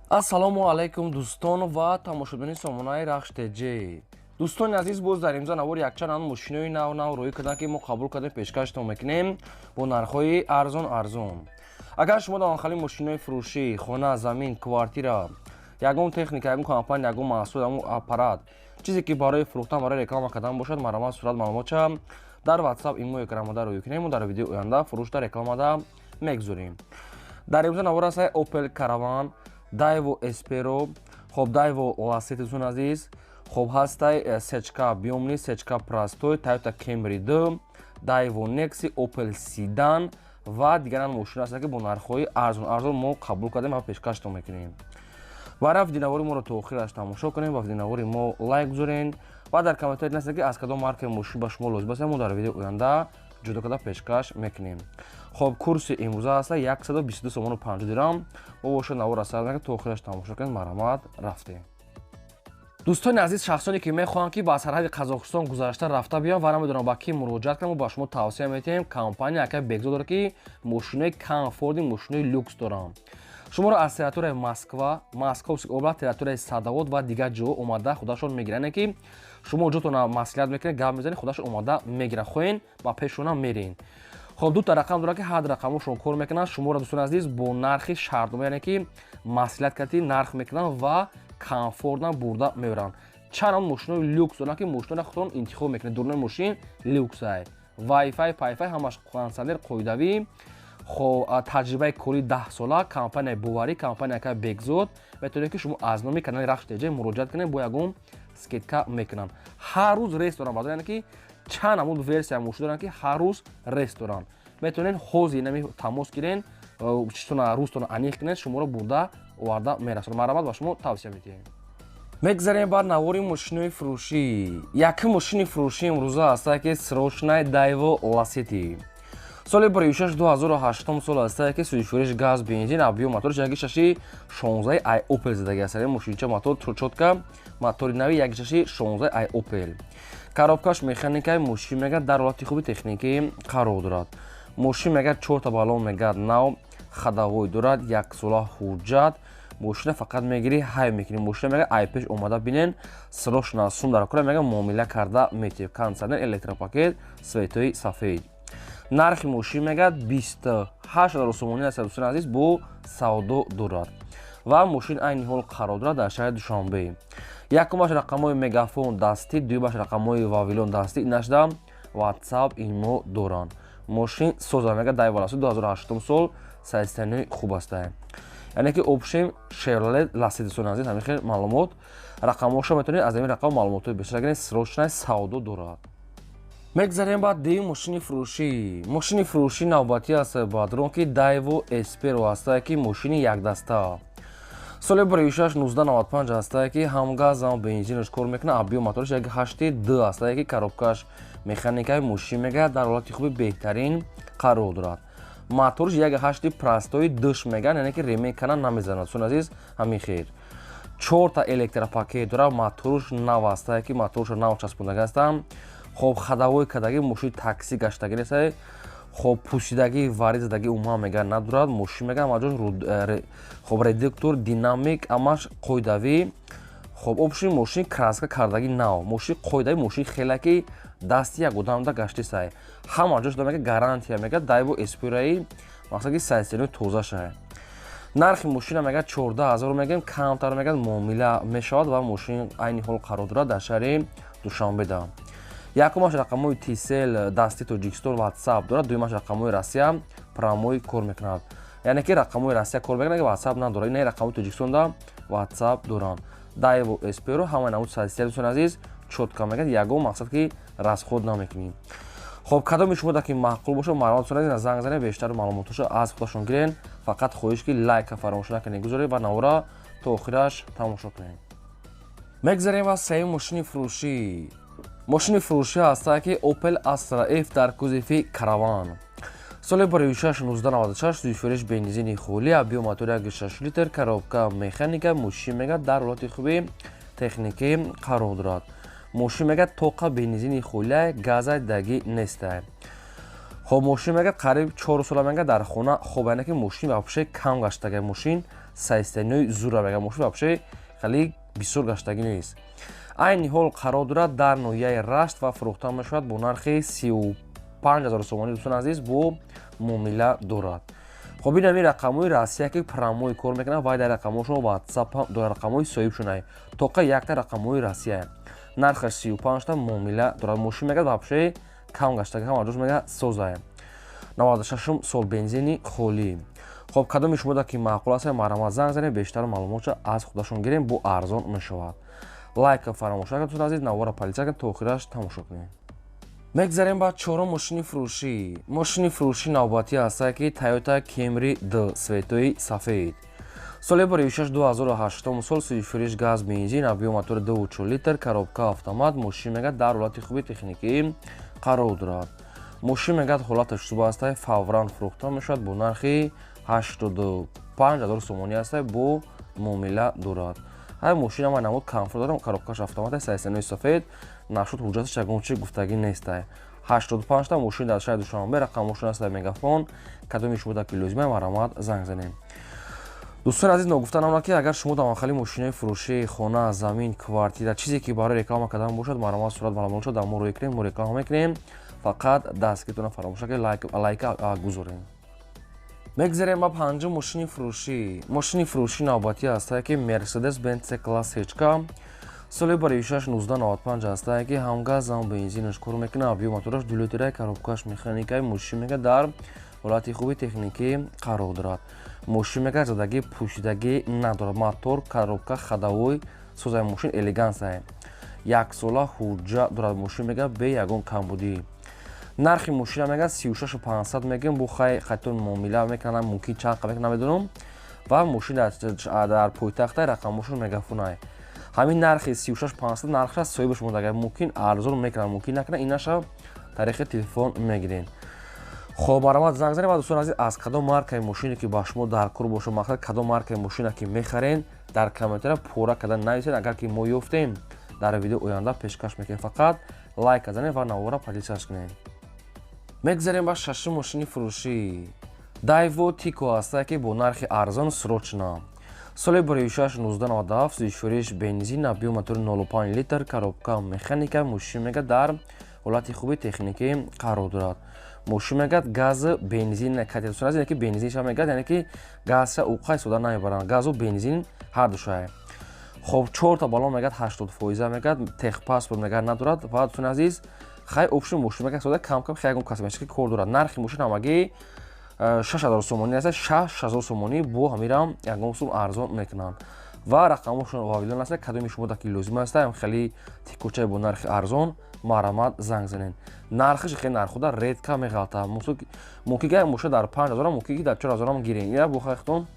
Ассалому алайкум, дӯстон ва тамошобинони сомонаи Рахш ТЖ. Дӯстони азиз, боз дар имзо навори якчанд мошинои нав нав рӯӣ карданд, ки мо қабул кардем, пешкаштон мекунем бо нархҳои арзон арзон. Агар шумо дар анхали мошинои фурӯшӣ, хона, замин, квартира, ягон техника, ягон компания, ягон маҳсул, ягон аппарат, чизе ки барои фурӯхтан, барои реклама кардан бошад, марҳамат, сурат, маълумотча дар WhatsApp, имо, экранмода рӯӣ кунем. Мо дар видеои оянда фурӯшда, рекламада мегузорем. Дар имзо навор аст Opel Caravan, Daewoo Espero, хоб, Daewoo Lacetti, дӯстон азиз, хоб, ҳастай сечка объёмный, сечка простой, Toyota Camry 2, Daewoo Nexi, Opel Sedan ва дигаран мошин ҳастанд, ки бо нархҳои арзон арзон мо қабул кардем ва пешкаштон мекунем. Ва рафт динавори моро то охираш тамошо кунем ва динавори мо лайк гузорен ва дар комментарий нависед, ки аз кадом маркаи мошин ба шумо лозим аст, мо дар видеои оянда ҷудо карда пешкаш мекунем. Хоб, курси имрӯза аста 122 сомону 50 дирам. Мо бошад навор аз сар то охираш тамошо кунед. Марҳамат, рафтем. Дӯстони азиз, шахсоне ки мехоҳанд, ки ба сарҳади Қазоқистон гузашта рафта биён ва намедонам ба кӣ муроҷиат кунам, ба шумо тавсия медиҳем: компания акай Бекзод дорад, ки мошинои комфортный, мошинои люкс доранд. Шуморо аз территорияи Москва, Московский область, территорияи Садовод ва дигар ҷо омада худашон мегиранд. Яъне ки шумо ҷотона маслиҳат мекунед, гап мезанед, худашон омада мегиранд. Хоҳен, ба пешона мерен. Хоб, дута рақам дорад, ки ҳар рақамошон кор мекунанд. Шуморо, дӯстони азиз, бо нархи шартнома, яъне ки маслиҳат карди нарх мекунанд ва комфортно бурда меоранд. Чанд мошинои люкс доранд, ки мошиноро худтон интихоб мекунед. Дурнои мошин люксай, вайфай, пайфай, ҳамаш, кондитсионер қоидавӣ. Хоб, таҷрибаи кори 10 сола, компанияи боварӣ, компания ака Бекзод. Метавонед, ки шумо аз номи канали Рахш ТЖ муроҷиат кунед, бо ягон скидка мекунанд. Ҳар рӯз рейс доранд, баъзан, яъне ки чанд намуд версия мошин доранд, ки ҳар рӯз рейс доранд. Метавонед ҳозир нами тамос гирен, чизтона, рӯзтона аниқ кунед, шуморо бурда оварда мерасонад. Марҳамат, ба шумо тавсия медиҳем. Мегзарем бар навори мошинои фурӯшӣ. Якум мошини фурӯшӣ имрӯза ҳаста, ки срочный Daewoo Lacetti, соли барюшаш 2008 сол ҳаста, ки сӯзишвориш газ, бензин, объём моторш яки шаши 16 ай Opel задаги аст. Мошинча мотор чётко, мотори нави яки шаши 16 ай Opel, коробкаш механикаи. Мошин мегад дар ҳолати хуби техникӣ қарор дорад. Мошин мегад чорта балон мегад нав, ходовой дорад, яксола ҳуҷҷат. Мошина фақат мегирӣ, ҳай мекунӣ. Мошина мега ай пеш омада бинен, срочно сум дар кора, мега муомила карда метиҳ. Кондитсионер, электропакет, светои сафед. Нархи мошин мегад 28 000 сомонӣ аст, дӯстони азиз, бо савдо дорад ва мошин айни ҳол қарор дорад дар шаҳри Душанбе. Якумаш рақамҳои Мегафон дастӣ, дуюмаш рақамҳои Вавилон дастӣ, инашда WhatsApp, имо доранд. Мошин соза мега Daewoo Lacetti 2008 сол, состояние хуб аста, яъне ки общем Chevrolet Lacetti. Дӯстони азиз, ҳамин хел маълумот, рақамҳоша метавонед аз ҳамин рақам маълумотҳои бештар гиред. Срочно савдо дорад. Мегзарем ба дуюм мошини фурӯшӣ. Мошини фурӯшӣ навбатӣ аст бадрон, ки Daewoo Espero ҳаста, ки мошини якдаста, соли барюшаш 1995 ҳаста, ки ҳам газ, ҳам бензинаш кор мекунад. Объём мотораш як ҳашти д ҳаста, ки коробкаш механикаи. Мошин мегӯяд дар ҳолати хуби беҳтарин қарор дорад. Моторш як ҳашти простой дш мегӯяд, яъне ки ремень кана намезанад. Дӯстони азиз, ҳамин хел чорта электропакет дорад. Моторш нав ҳаста, ки моторшо нав часпондага ҳастам. Хоб, ходовой кадаги, мошини такси гаштагӣ неста. Хоб, пӯсидагӣ, вари задагӣ умуман мега надорад. Мошин мега ҳамаҷош, хоб, редуктор, динамик, ҳамаш қоидавӣ. Хоб, общий мошин краска кардагӣ нав, мошин қоидави, мошин хеле ки дасти як одамда гаштисай, ҳама ҷош мега гарантия. Мега Daewoo Espero-и, мақсад ки состояние тоза шай. Нархи мошина мега 14 000 мегӯем, камтар мегӯяд муомила мешавад ва мошин айни ҳол қарор дорад дар шаҳри Душанбеда. Якумаш рақамҳои Tcell дасти, Тоҷикистон, WhatsApp дорад, дуюмаш рақамҳои Россия прямой кор мекунад, яъне ки рақамҳои Россия кор мекунад, ки WhatsApp надорад. Ина рақамҳои Тоҷикистонда WhatsApp доранд. Daewoo Espero ҳамаи намуд состояние, дӯстони азиз, чётко мегӯяд, ягон мақсад ки расход намекунӣ. Хоб, кадоми шумо ки маъқул бошад, маълумот занг занед, бештар маълумотошо аз худашон гирен. Фақат хоҳиш, ки лайка фаромӯш накунед, гузоред ва навора то охираш тамошо кунед. Мегзарем ба сеюм мошини фурӯшӣ. Мошини фурӯшӣ ҳаста, ки Opel Astra F дар кузови Караван, соли барои 1996, сӯзишвориш бензини холӣ, объём мотори 1,6 литр, коробка механика. Мошин мегӯяд дар ҳолати хуби техникӣ қарор дорад. Мошин мегӯяд тоқа бензини холия, газа дагӣ нестай. Хоб, мошин мегӯяд қариб 4 сола мегӯяд дар хона хоб, яъне ки мошин вообще кам гаштага мошин. Состояниеи зура мега, мошин вообще хеле бисёр гаштагӣ нест. Айни ҳол қарор дорад дар ноҳияи Рашт ва фурӯхта мешавад бо нархи 35 000 сомонӣ. Дӯстони азиз, бо муомила дорад. Хоб, ин ҳамин рақамҳои Россия, ки прямой кор мекунад, вай дар рақамҳошон WhatsApp дорад, рақамҳои соҳибшонай, тоқа якта рақамҳои Россия. Нархаш 35-та, муомила дорад. Мошин мегӯяд, вообще кам гаштага, ҳама ҷош мега созае. 96 сол, бензини холӣ. Хоб, кадоми шумо ки маъқул аст, марҳамат, занг занед, бештар маълумотша аз худашон гирем, бо арзон мешавад. Лайка фаромӯш накунед, дӯстони азиз, навора поделиться кунед, то охираш тамошо кунед. Мегзарем ба чорум мошини фурӯшӣ. Мошини фурӯшӣ навбатӣ ҳастае, ки Toyota Camry D, цветои сафед, соли 16 2008 сол, сӯзишвориш газ, бензин, объём мотори 2,4 литр, коробка автомат. Мошин мегӯяд, дар ҳолати хуби техникӣ қарор дорад. Мошин мегӯяд, ҳолаташ хуб ҳастае, фавран фурӯхта мешавад бо нархи 85 000 сомонӣ ҳастае, бо муомила дорад. Ҳай, мошин ҳама намуд комфорт дорад, коробкаш автомат, состояниеи сафед, нашуд ҳуҷҷаташ ягон чи гуфтагӣ нестае. 85-та, мошин дар шаҳри Душанбе, рақамошон аст дар Мегафон. Кадоми шумо ки лозима, марҳамат, занг занем. Дӯстони азиз, ногуфта намонад, ки агар шумо дар махали мошинаи фурӯшии хона, замин, квартира, чизе ки барои реклама кардан бошад, марҳамат, сурат, маълумотшо дар мо рӯй кунем, мо реклама мекунем. Фақат дастгиртона фаромӯш накунед, лайка гузорем. Мегзарем ба панҷум мошини фурӯшӣ. Мошини фурӯшӣ навбатӣ ҳастае, ки Мерседес Бенц C класс ҳечка, соли 16 1995 ҳастае, ки ҳам газ, ҳам бензинаш кор мекунад, объём мотораш 2 литра, коробкаш механикаи. Мошин мега, дар ҳолати хуби техникӣ қарор дорад. Мошин мега, задагӣ, пӯшидагӣ надорад, мотор, коробка, ходовой созаи, мошин элегансае, яксола ҳуҷҷат дорад. Мошин мега, бе ягон камбудӣ. Нархи мошина мега, 36 500 мегӯем, бо хай хайтон муомила мекунанд, мумкин чанд қа мекунанд, намедонам. Ва мошин дар пойтахта, рақамошон Мегафонай. Ҳамин нархи 36 500 нархаш соҳибаш мондага, мумкин арзон мекунанд, мумкин накунанд, инаша тариқи телефон мегирен. Хоб, марҳамат, занг занед. Ва дӯстони азиз, аз кадом маркаи мошине ки ба шумо дар кор бошад, мақсад, кадом маркаи мошина ки мехарен, дар комментария пурра карда нависед. Агар ки мо ёфтем, дар видео оянда пешкаш мекунем. Фақат лайка занед ва навора поделиться кунед. Мегзарем ба шашум мошини фурӯшӣ. Дайво Тико ҳастае, ки бо нархи арзон, срочно. Соли 16 1997, сӯзишвориш бензин, объём мотори 0,5 литр, коробка механика. Мошин мега, дар ҳолати хуби техникӣ қарор дорад. Мошин мегӯяд, газ, бензин катиасуна, ки бензинша мегӯяд, яъне ки газша уқа истифода намебаранд, газу бензин ҳардушае. Хоб, чорта баллон мегӯяд, 80% мегӯяд, техпаспорт мегӯяд, надорад. Ва дӯстони азиз, хай, общий мошин мегӯяд, сода кам кам ягон косметический кор дорад. Нархи мошин ҳамагӣ 6000 сомонӣ аст, 6000 сомонӣ, бо ҳамирам ягон сум арзон мекунанд. Ва рақамошон Вавилон аст. Кадоми шумо ки лозим аст, хеле тикочае бо нархи арзон, марҳамат, занг занед. Нархиш хеле нархуда редко меғалта, мумкин ки мошина дар 5000, мумкин ки дар 4000 гирен, ина бо хайхтон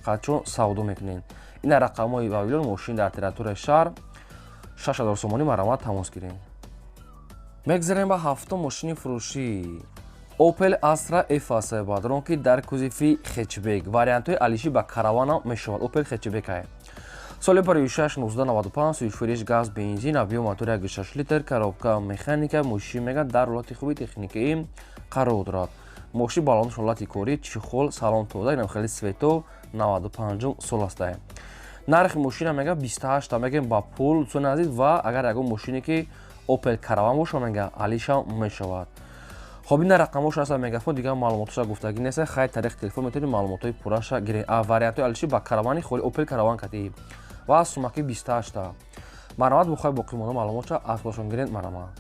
қадчон савдо мекунед. Ина рақамҳои Вавилон, мошин дар территорияи шаҳр, 6000 сомонӣ, марҳамат, тамос гиред. Мегзарем ба ҳафтум мошини фурӯшӣ. Opel Astra F аст, бадрон, ки дар кузови хэтчбек, вариантҳои алиши ба караванам мешавад. Opel хэтчбек, соли 16 1995, сӯзишвориш газ, бензин, объём мотори 1,6 литр, коробка механика. Мошин мегӯяд, дар ҳолати хуби техникӣ қарор дорад. Мошин баллонаш ҳолати корӣ, чехол, салон тоза, инам хеле цвето, 95 сол астае. Нархи мошина мега, 28 мегӯем ба пул, дӯстони азиз. Ва агар ягон мошине ки Opel караван боша, мега, алиша мешавад. Хоб, ина рақамҳош аст, Мегафон, дигар маълумотоша гуфтагӣ нест. Хай, тариқи телефон метавонед маълумотҳои пурраша гиред. А вариантҳои алиши ба каравани холи Opel караван катӣ ва сумаки 28-та. Марҳамат, бухай боқимонда маълумотша аз худашон гиред, марҳамат.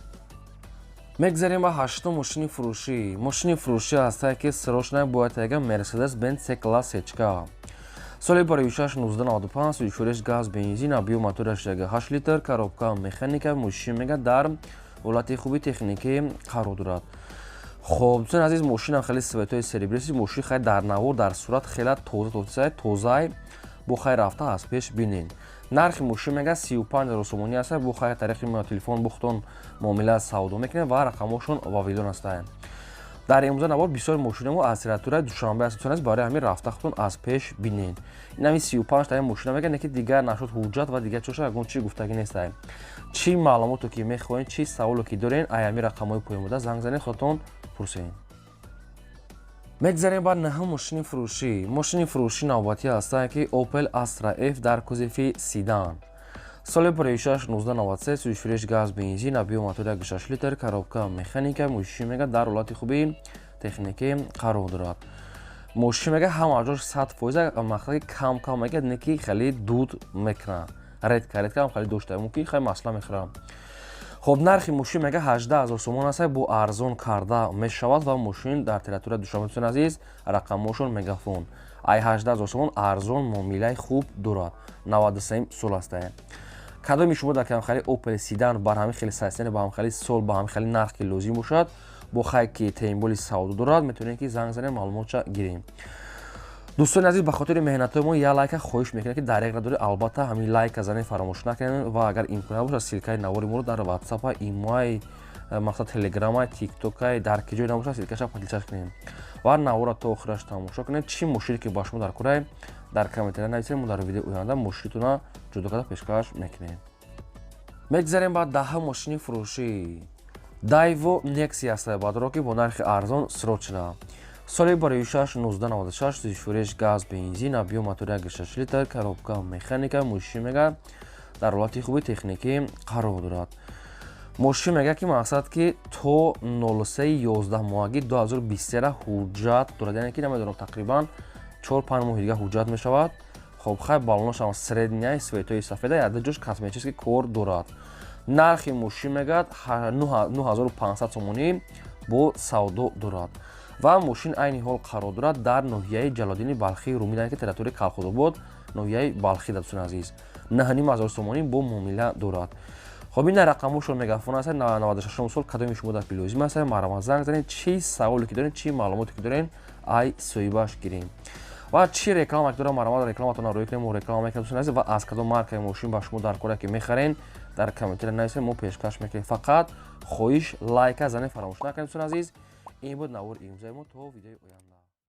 Мегзарем ба ҳаштум мошини фурӯшӣ. Мошини фурӯшӣ ҳастае, ки срочно бояд яга Мерседес Бенц C класс сечка, соли 16 1995, сӯзишвориш газ, бензин, объём мотораш 1,8 литр, коробка механика. Мошин мега, дар ҳолати хуби техникӣ қарор дорад. Хоб, дӯстони азиз, мошинам хеле цветои серебристый. Мошин хай дар навор, дар сурат хеле тоза тоза тозай, бо хай рафта аз пеш бинен. Нархи мошин мега, 35 000 сомонӣ аст, бо хай тариқи телефон бухтон муомила савдо мекунем ва рақамҳошон Вавилон ҳастанд. Дар имрӯза навор бисёр мошинамо аз территорияи Душанбе аст, дӯстони азиз, барои ҳамин рафта худтон аз пеш бинед. Ин ҳамин 35 таи мошина мегӯяд, не ки дигар нашуд ҳуҷҷат ва дигар чоша ягон чӣ гуфтагӣ нестае. Чӣ маълумото ки мехоҳед, чӣ саволо ки доред, ай ҳамин рақамҳои поёнбуда занг занед, худтон пурсед. Мегзарем ба наҳум мошини фурӯшӣ. Мошини фурӯшӣ навбатӣ ҳастанд, ки Opel Astra F дар кузови седан, соли 56 1993, сӯзишфурӯш газ, бензин, объём мотор 1,6 литр, коробка механика. Мошин мега дар ҳолати хуби техникӣ қарор дорад. Мошин мега ҳама ҷош 100%, мақсади кам кам мега, не ки хеле дуд мекунад, редко редко хеле дошта, мумкин хеле масла мехӯрам. Хоб, нархи мошин мега 18 ҳазор сомон аст, бо арзон карда мешавад ва мошин дар территорияи Душанбе, дӯстони азиз, рақамҳошон Мегафон. Ай 18 ҳазор сомон арзон муомилаи хуб дорад. 93 сол астае. Кадоми шумо дар камхели Opel седан бар ҳамин хели состояние, ба ҳамин хели сол, ба ҳамин хели нарх ки лозим бошад, бо хай ки темболи савдо дорад, метавонед ки занг занед, маълумотша гирем. Дӯстони азиз, ба хотири меҳнатҳои мо як лайка хоҳиш мекунем, ки дар як доред, албатта ҳамин лайка занед, фаромӯш накунед. Ва агар имконият бошад, ссылкаи навори моро дар Ватсапа, Имои, мақсад, Телеграма, Тиктока, дар ки ҷой набошад, ссылкаша поделиться кунем ва навора то охираш тамошо кунед. Чӣ мошине ки ба шумо дар курай, дар комментария нависед, мо дар видеои оянда мошинитона ҷудо карда пешкаш мекунем. Мегзарем ба даҳа мошини фурӯшӣ. Дайво Некси астае бадро, ки бо нархи арзон срочно, соли 56 1996, сӯзишфурӯш газ, бензин, объём мотор 1,6 литр, коробка механика. Мошин мега дар ҳолати хуби техникӣ қарор дорад. Мошин мега ки мақсад ки то 03 11 моҳаги 2023 ҳуҷҷат дорад, яъне ки намедонам, тақрибан 4-5 моҳи дига ҳуҷҷат мешавад. Хоб, хай, баллонашам средняя, светои сафеда, яда ҷош косметический кор дорад. Нархи мошин мегӯяд 9500 сомонӣ, бо савдо дорад ва мошин айни ҳол қарор дорад дар ноҳияи Ҷалоддини Балхии Румӣ, ки территорияи Калхозобод, ноҳияи Балхӣ. Дӯстони азиз, 9500 сомонӣ бо муомила дорад. Хоб, ин рақамҳошон Мегафон аст. 96 сол. Кадоми шумо дар лозим аст, марҳамат, занг занед. Чӣ саволе ки доред, чӣ маълумоте ки доред, ай соҳибаш гирем. Ва чӣ реклама ки дорам, марҳамат, рекламатонро рӯй кунем, мо реклама мекунем. Дӯстони азиз, ва аз кадом маркаи мошин ба шумо дар коре ки мехарен, дар комментария нависед, мо пешкаш мекунем. Фақат хоҳиш, лайка занед, фаромӯш накунед. Дӯстони азиз, ин буд навори имрӯзаи мо. То видеои оянда.